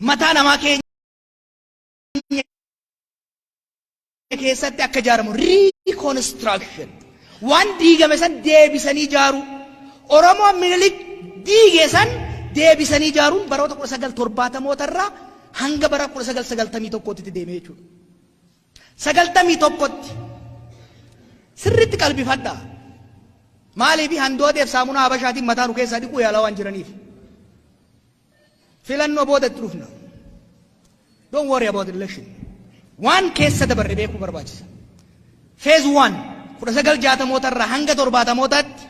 Mataa namaa keenya keessatti akka ijaaramu reconstruction waan diigame san deebisanii ijaaruu. Oromoon Minilik diige san deebisanii ijaaruun baroota 1970moota irraa hanga bara 1991tti deeme jechuudha. 91tti sirriitti qalbifadhaa. Maaliif handooteef saamunaa Habashaatiin mataa nu keessaa dhiquu yaalaa waan jiraniif. Filannoo booda itti dhufna. Don't worry about election. Waan keessa dabarre beekuu barbaachisa. Phase 1 1960moota irraa hanga 70mootaatti,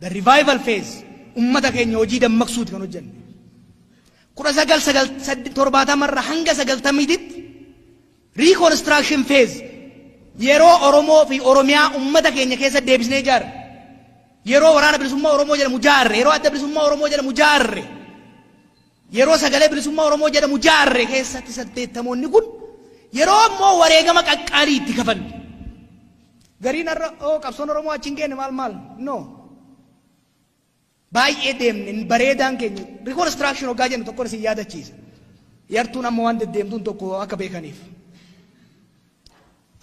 the revival phase, ummata keenya hojii dammaqsuuti kan hojjenne. 1970 irraa hanga 90titti reconstruction phase, yeroo Oromoo fi Oromiyaa ummata keenya keessa deebisnee ijaarre. Yeroo Waraana Bilisummaa Oromoo jedhamu jaarre, yeroo Adda Bilisummaa Oromoo jedhamu jaarre, yeroo Sagalee Bilisummaa Oromoo jedhamu jaarre keessatti 80moonni kun yeroo ammoo wareegama qaqqaalii itti kafalle. Gariin har'a oo qabsoon Oromoo achi hin geenne maal maal, no. Baay'ee deemne. Bareedaan keenya reconstruction hoggaa jennu tokko isin yaadachiisa. Yartuun amma waan deddeemtuun tokko akka beekaniif.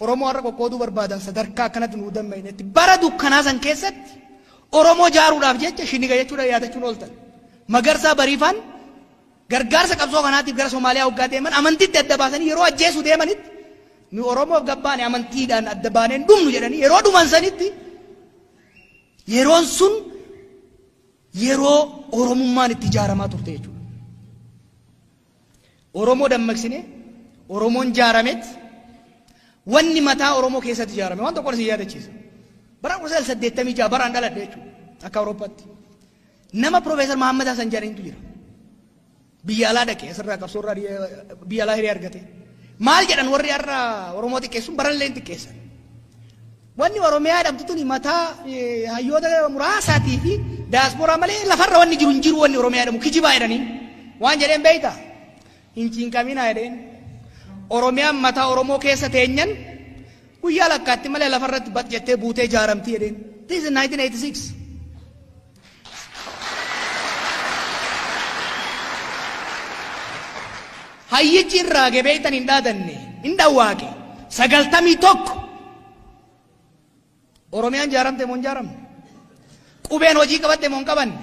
Oromoo har'a qoqqooduu barbaadan sadarkaa akkanatti nuu dammaqnetti bara dukkanaa san keessatti Oromoo jaaruudhaaf jecha shiniga jechuudha yaadachuun ooltan. Magarsaa Bariifaan gargaarsa qabsoo kanaatiif gara Somaaliyaa hoggaa deeman amantiitti adda baasanii yeroo ajjeesuu deemanitti, nu Oromoof gabbaane, amantiidhaan adda baaneen dhumnu jedhanii yeroo dhuman sanitti, yeroon sun yeroo Oromummaan itti ijaaramaa turte jechuudha. Oromoo dammaqsine, Oromoon jaaramet, wanni mataa Oromoo keessatti ijaarame waan tokko isin yaadachiisa. Bara 1986 baraan dhaladhe jechuudha akka Awurooppaatti. Nama Profeesar Mahammad Hassan jedhanitu jira. Biyya alaa dhaqe, asirraa qabsoorraa biyya alaa hiree argate. Maal jedhan warri har'a Oromoo xiqqeessuun barallee hin xiqqeessan? Wanni Oromiyaa jedhamtu tuni mataa hayyoota muraasaatii fi daasporaa malee lafarra wanni jiru hin jiru, wanni Oromiyaa jedhamu kijibaa jedhanii. Waan jedheen beektaa? Hin cinqaminaa jedheen. Oromiyaan mataa Oromoo keessa teenyan guyyaa lakkaatti malee lafarratti bat jettee buutee ijaaramti jedheen. This is 1986. Hayyichi irraa gebeeytan hin dhaadanne, hin dhawwaaqe. 91 Oromiyaan jaaramte moo hin jaaramne? Qubeen hojii qabatte moo hin qabanne?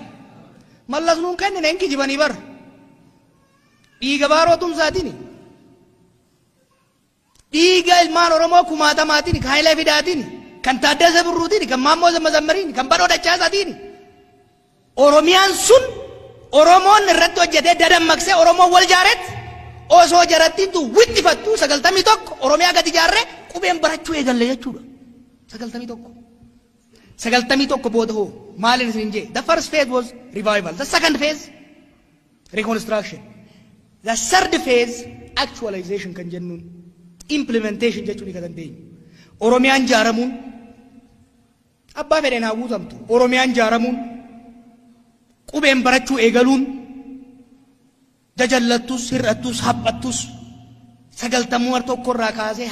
Mallas nuun kennine, hin kijibanii bara. Dhiiga Baaroo Tumsaatiin, dhiiga ilmaan Oromoo kumaatamaatiin, kan Hayilee Fidaatiin, kan Taaddasa Birruutiin, kan Maammoo Mazammariin, kan Badhoo Dachaasaatiin. Oromiyaan sun Oromoon irratti hojjetee dadammaqsee Oromoon wal jaaretti osoo jarattiintu wixxifattu 91 Oromiyaa gadi ijaarree qubeen barachuu eegalle jechuudha. 91. 91 booda hoo maaliin isin jee? The first phase was revival. The second phase, reconstruction. The third phase, actualization kan jennuun, implementation jechuun kan dandeenyu. Oromiyaan jaaramuun abbaa fedheen haa guutamtu. Oromiyaan jaaramuun, qubeen barachuu eegaluun, jajallattus, hir'attus, haphattus, 91 irraa kaasee